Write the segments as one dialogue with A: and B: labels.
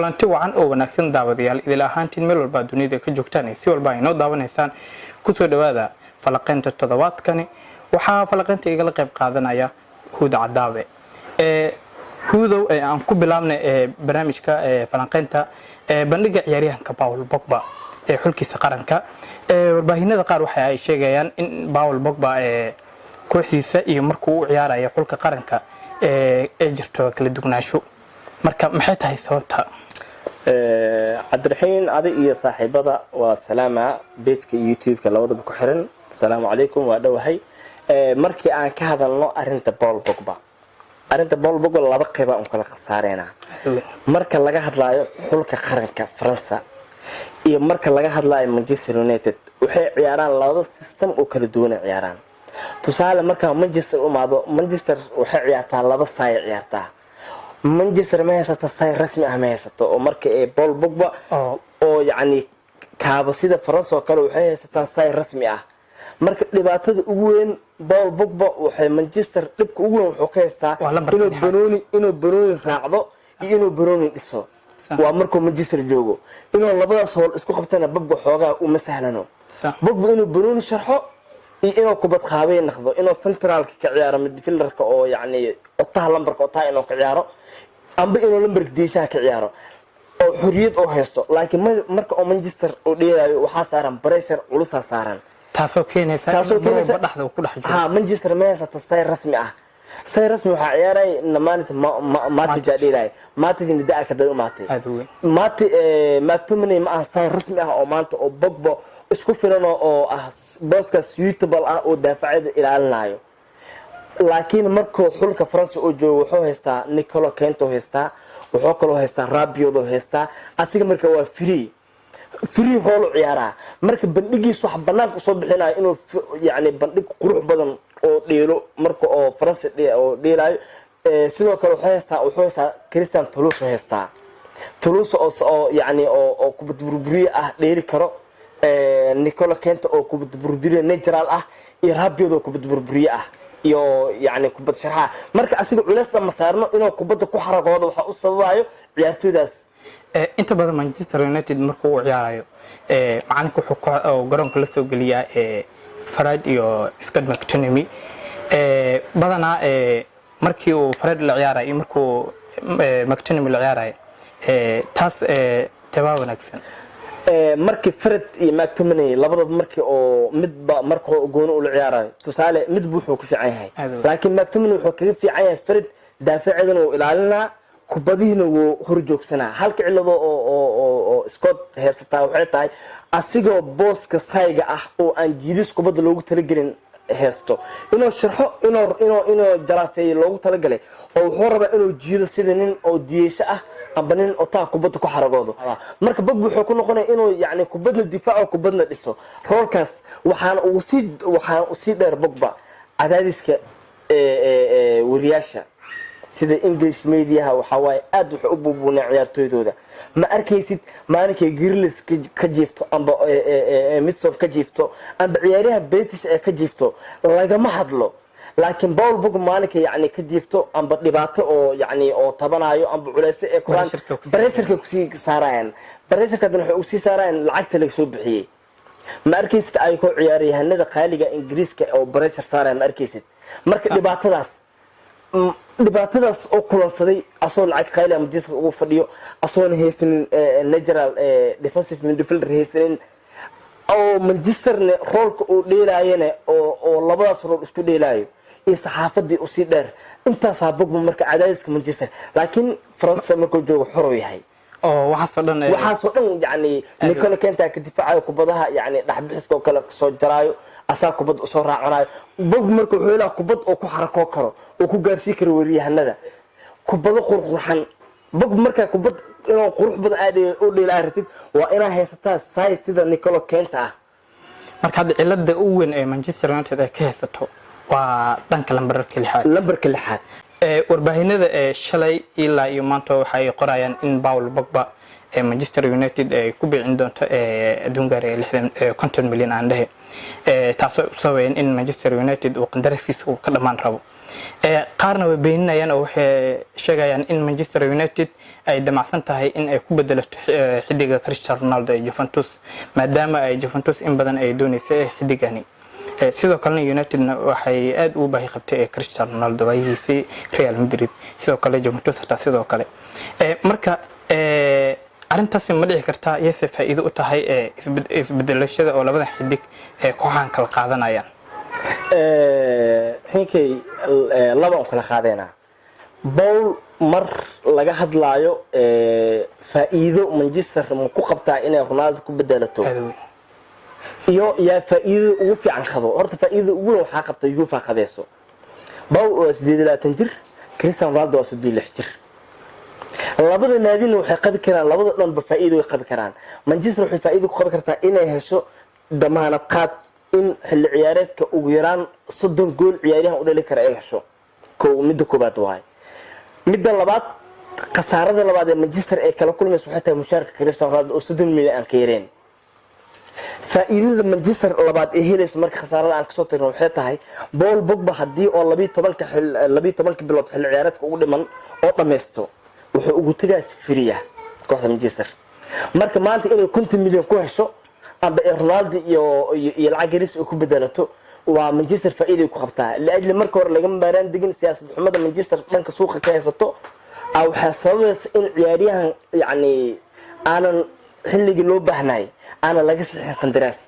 A: Kulanti wacan oo wanaagsan, daawadayaal idil ahaantiin, meel walba dunida ka joogtaan, si walba ay noo daawanaysaan, kusoo dhawaada falaqeynta toddobaadkani. Waxaa falaqeynta igala qayb qaadanaya Huuda Cadaabe. Huudow, aan ku bilaabnay barnaamijka falanqeynta bandhiga ciyaaryahanka Paul Pogba ee xulkiisa qaranka. Warbaahinada qaar waxa ay sheegayaan in Paul Pogba kooxdiisa iyo markuu u ciyaarayo xulka qaranka ee jirto kala dugnaansho. Marka maxay tahay sababta?
B: Cabdiraxiin, adi iyo saaxiibada waa salaama, page-ka iyo YouTube-ka labadaba ku xiran. Asalaamu calaykum, waa dhowahay. Markii aan ka hadalno arinta Paul Pogba, arrinta Paul Pogba laba qeyba un kala khasaareynaa: marka laga hadlaayo xulka qaranka Faransa iyo marka laga hadlaayo Manchester United. Waxay ciyaaraan laba system oo kala duwana ciyaaraan. Tusaale, markaa Manchester umaado, Manchester waxay ciyaartaa laba saay ciyaartaa. Manchester ma haysato say rasmi ah, ma haysato oo marka ee Paul Pogba oo yacni kaabo. Sida Faransa oo kale waxay haysataa say rasmi ah. Marka dhibaatada ugu weyn Paul Pogba waxay Manchester dhibka ugu weyn wuxuu ka haystaa inuu banooni raacdo iyo inuu banooni dhiso. Waa markuu Manchester joogo. Inuu labadaas howl isku qabtana Pogba xoogaa uma sahlano. Pogba inuu banooni sharxo iyo inuu kubad qaabay naqdo, inuu centraalka ka ciyaaro, midfielderka oo yacni otaha, lambarka otaha inuu ka ciyaaro amba inuu lambarka diishaha ka ciyaaro oo xoriyad oo haysto. Laakiin marka oo Manchester uu dheelaayo, waxaa saaran pressure culusaa saaran.
A: Taasoo keenaysa
B: taasoo
A: in mar walba
B: keenaysa
A: dhexda uu ku dhex jiro.
B: Ha, Manchester ma haysata say rasmi ah. Say rasmi waxaa ciyaaray maalinta Matic dheelaayo. Maticna da ka day umaatay.
A: Aada u weyn.
B: Mati McTominay ma aha say rasmi ah oo maanta oo Pogba isku filan oo ah booska suitable ah oo daafacyada ilaalinayo. Laakiin markuu xulka Faransa uu joogo, wuxuu haystaa N'Golo Kanté haystaa, wuxuu kaloo haystaa Rabiot haystaa. Asiga marka waa free role u ciyaaraa. Marka bandhigiis wax banaanka usoo bixinayo inuu yani bandhig qurux badan oo dheelo marka oo Faransa oo dheelaayo. Sidoo kale wuxuu haystaa Christian Tolisso haystaa, Tolisso oo yani oo kubad burburiye ah dheeli karo, N'Golo Kanté oo kubad burburiye natural ah iyo Rabiot oo kubad burburiye ah iyo yani kubad sharxaa. Marka asiga culeys ma saarno inuu kubadda ku xaragoodo, waxaa u sababayo ciyaartooydaas.
A: Inta badan Manchester United markuu u ciyaarayo, macalinka wuxuu oo garoonka la soo geliyaa Fred iyo Scott McTominay. Badanaa markii uu Fred la ciyaarayo iyo markuu McTominay la ciyaarayo, taas tebaa wanaagsan?
B: Markii Fred iyo McTominay labadaba, markii oo midba marka gooni ula ciyaarayo, tusaale, midba wuxuu ku fiican yahay. Laakiin McTominay wuxuu kaga fiican yahay Fred, daafaceedana wuu ilaalinaa, kubadihiina wuu horjoogsanaa. Halka cilado oo Scott haysataa waxay tahay asigoo booska sayga ah oo aan jiidis kubadda loogu talagelin haysto, inuu sharxo, inuu jaraafeeyo loogu talagalay, oo wuxuu rabaa inuu jiido sida nin oo diyeesho ah amba nin otaa kubadda ku xaragoodo. Marka Pogba wuxuu ku noqonaya inuu yani kubadna difaaco, kubadna dhiso roolkaas. Waxaana usii dheer Pogba cadaadiska wariyaasha sida English mediaha. Waxaa waaye aad waxay u buubuuneen ciyaartooydooda. Ma arkaysid maalinkay Grealish ka jiifto amba Maddison ka jiifto amba ciyaaryaha British ee ka jiifto, lagama hadlo. Laakiin Paul Pogba maalinka yani ka jiifto amba dhibaato oo yani oo tabanayo amba culeyse ee koraan, pressureka kusii saarayaan. Pressureka haddana waxay usii saarayaan lacagta laga soo bixiyey. Ma arkaysid ayagoo ciyaaryahanada qaaliga Ingiriiska oo pressure saaraya, ma arkaysid. Marka dhibaatadaas oo kulansaday, asoo lacag qaali ah Manchester ugu fadhiyo, asoona haysanin natural defensive midfielder haysanin, oo Manchesterne roolka uu dheelaayana oo labadaas rool isku dheelaayo iyo saxaafadii usii dheer, intaasaa Pogba marka cadaadiska Manchester. Laakiin Faransa markuu joogo xor yahay.
A: Oo waxaasoo dhan
B: waxaasoo dhan yani N'Golo Kanté ka difaacayo kubadaha, yani dhexbixiska oo kale kasoo jaraayo, asaa kubadda usoo raacanayo. Pogba marka wuxuu helaa kubad oo ku xarakoo karo oo ku gaarsii karo weeraryahanada, kubado qurqurxan. Pogba markaa kubad inuu qurux badan aad u dheela aad rabtid, waa inaa haysataa size sida N'Golo Kanté ah.
A: Marka hadda cilada ugu weyn ee Manchester United ay ka haysato waa dhanka lambararka lixaad.
B: Lambarka lixaad.
A: Warbaahinada ee shalay ilaa iyo maanta waxay qorayaan in Paul Pogba ee Manchester United ay ku biicin doonto adduun gaaraya 60, 50 milyan aan dhehe, taasoo u sababayn in Manchester United uu qandaraaskiisa uu ka dhammaan rabo. Qaarna way beeninayaan oo waxay sheegayaan in Manchester United ay damacsan tahay in ay ku bedelato xidiga Cristiano Ronaldo ee Juventus, maadaama ay Juventus in badan ay dooneysay xidigani. Sidoo kalena Unitedna waxay aad ugu baahi qabtay ee Cristiano Ronaldo waayihiisii Real Madrid, sidoo kale Juventus hataa sidoo kale. Marka arrintaasi ma dhici kartaa iyase faa'iido u tahay isbedelashada oo labada xidig ee kooxahan kala qaadanayaan?
B: Xinkay laba un kala qaadeynaa. Paul mar laga hadlaayo faa'iido Manchester ma ku qabtaa inay Ronaldo ku bedelato
A: Aad weyn.
B: iyo yaa faa'iidada ugu fiican qabo? Horta faa'iidada ugu weyn waxaa qabta Juve qabeeso. Paul waa 28 jir, Cristiano Ronaldo waa 36 jir. Labada naadina waxay qabi karaan, labada dhanba faa'iido way qabi karaan. Manchester waxay faa'iido ku qabi kartaa inay hesho damaanad qaad in xilli ciyaareedka ugu yaraan 30 gool ciyaaryahan u dhali kara ay hesho. Kow, midda koobaad waay. Midda labaad, khasaarada labaad ee Manchester ay kala kulmayso waxay tahay mushaarka Cristiano Ronaldo oo 30 milyan aan ka yareen. Faa'iidada Manchester labaad ee helayso marka khasaarada aan kasoo tagno waxay tahay Paul Pogba haddii oo 12-ka bilood xilli ciyaareedka ugu dhiman oo dhammaysto, wuxuu ugu tegaas free ah kooxda Manchester. Marka maanta inay 50 milyan ku hesho amba ee Ronaldo iyo lacag yaris ay ku bedelato, waa Manchester faa'iiday ku qabtaa. Liajli marka hore lagama baaraan degin siyaasad xumada Manchester dhanka suuqa ka haysato waxaa sababaysa in ciyaaryahan yacni aanan xilligii loo baahnay aanan laga saxiixin qandaraas.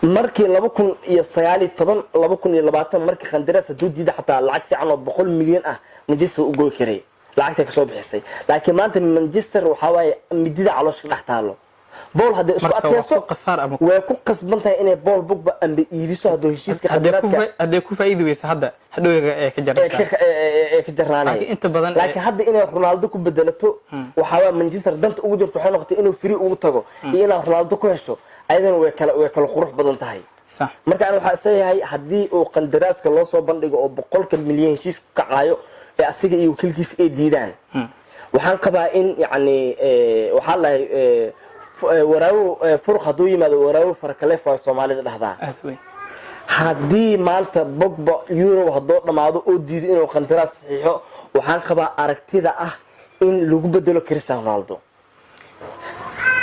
B: Markii 2019, 2020 markii qandaraas hadduu diida, xataa lacag fiican oo 100 milyan ah Manchester u goy karay lacagta kasoo bixisay. Laakiin maanta Manchester waxaa waaye midida caloosha ka dhex taalo. Paul hadday isku
A: Marka waa
B: adkeyso
A: ku khasaar ama
B: way ku qasban tahay inay Paul Pogba amba iibiso hadduu heshiiska
A: hadday ku
B: qandaraaska
A: hadday ku faa'iidi weysa, hadda hadhowga ee ka jaraysaa.
B: Ee ka jarnaanay.
A: Laakiin inta badan
B: Laakiin hadda inay Ronaldo ku bedelato waxaa waa Manchester danta ugu jirto waxay noqotay inuu free ugu tago iyo inaad Ronaldo ku hesho, ayadana way kala qurux badan tahay. Marka ani waxaa isleeyahay haddii uu qandaraaska loo soo bandhigo oo 100-ka milyan heshiis ku kacayo ee asiga iyo wakiilkiisa ay diidaan, waxaan qabaa in yacni waxaa lahay waraawo furuq hadduu yimaado, waraawo farakaleef waa Soomaalida dhahdaa.
A: Aad weyn.
B: Haddii maanta Pogba Euro haddoo dhammaado oo diido inuu qandaraas saxiixo, waxaan qabaa aragtida ah in lagu bedelo Cristiano Ronaldo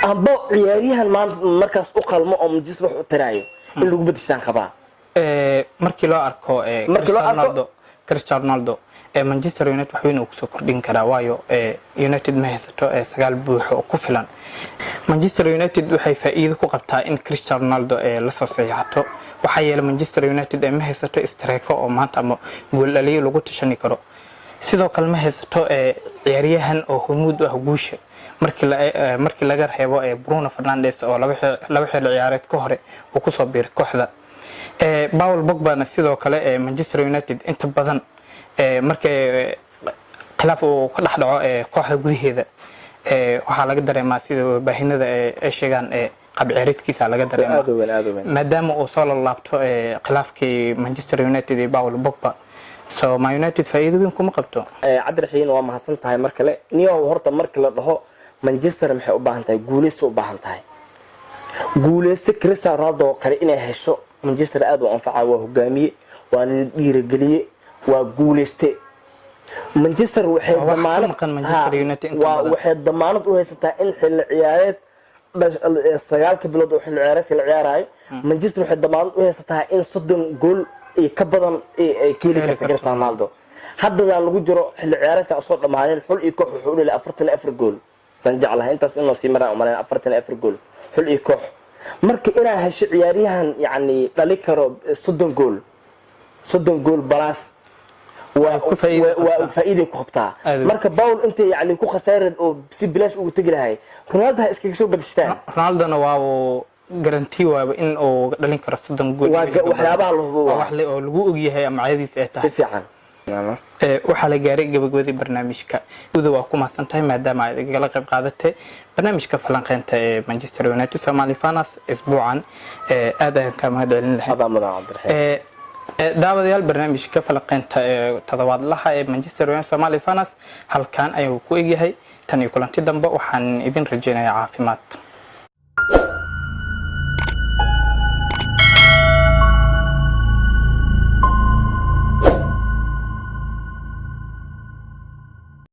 B: amba ciyaaryahan maanta markaas u qalmo oo Manchester wax u taraayo in lagu bedeshaan qabaa.
A: Markii loo arko
B: Markii loo
A: Cristiano
B: arko-
A: Ronaldo ee Manchester United wax weyn uu kusoo kordhin karaa, waayo United ma haysato sagaal buuxo oo ku filan. Manchester United waxay faa'iido ku qabtaa in Cristiano Ronaldo lasoo saxiixato. Waxaa yeelay Manchester United ma haysato striker oo maanta ama gooldhaliyo lagu tashani karo. Sidoo kale ma haysato ciyaaryahan oo hormuud u ah guusha markii laga reebo Bruno Fernandes oo laba xilli ciyaareed ka hore uu kusoo biiray kooxda. Paul Pogbana sidoo kale Manchester United inta badan markii khilaaf uu ka dhex dhaco kooxda gudaheeda, waxaa laga dareemaa sida warbaahinada ay sheegaan qaab ciyaareedkiisa laga dareemaa.
B: Aad u weyn, aad u weyn.
A: Maadaama uu soo lalaabto khilaafkii Manchester United iyo Paul Pogba, so Man United faa'iido weyn kuma qabto.
B: Cabdiraxiin, waa mahadsan tahay mar kale. Niyow, horta markii la dhaho Manchester maxay u baahan tahay? Guuleysto u baahan tahay. Guuleysto Cristiano Ronaldo oo kale inay hesho Manchester aad u anfaca. Waa hogaamiye, waa nin dhiirigeliye, waa guuleyste. Manchester waxay
A: Waa wax ka
B: damaanad
A: maqan Manchester United inta badan.
B: Waxay damaanad u haysataa in xilli ciyaareed 9-ka bilood oo xilli ciyaareedka la ciyaarayo, Manchester waxay damaanad u haysataa in 30 gool iyo ka badan ay keeni
A: Heli
B: karta
A: karto.
B: Cristiano Ronaldo. Haddadaan lagu jiro xilli ciyaareedka aan soo dhamaanin, xul iyo koox wuxuu u dhalay 44 gool. San jeclahay intaas inuu sii maraan umalayn, 44 gool xul iyo koox. Marka inaa hesho ciyaaryahan yacni dhali karo 30 gool, 30 gool plus waa
A: ku faa'iido
B: waa
A: qabtaa.
B: Faa'iiday ku qabtaa.
A: Aad u.
B: Marka Paul intay yacni ku khasaareed oo si bilaash ugu tegi lahay, Ronaldo ha iskaga soo badishtaan.
A: Ronaldona waa uu guarantee waaba in uu dhalin karo 30 gool.
B: Waa waxyaabaha la hubo.
A: Waa
B: waa
A: wax oo lagu ogyahay ama caadadiisa ay
B: si
A: tahay.
B: fiican.
A: Waxaa la gaaray gabagabadii barnaamijka. Guda waa ku mahadsan tahay maadaama aad igala qayb qaadatay barnaamijka falanqeynta ee Manchester United Somali Fans isbuucan. Aad ayaan kaa mahad celin lahay.
B: Adaa mudan, Cabdiraxiim.
A: Daawadayaal, barnaamijka falanqeynta ee toddobaadlaha ee Manchester United Somali Fans halkan ayuu ku egyahay. Tan iyo kulanti dambe, waxaan idin rajeynayaa caafimaad.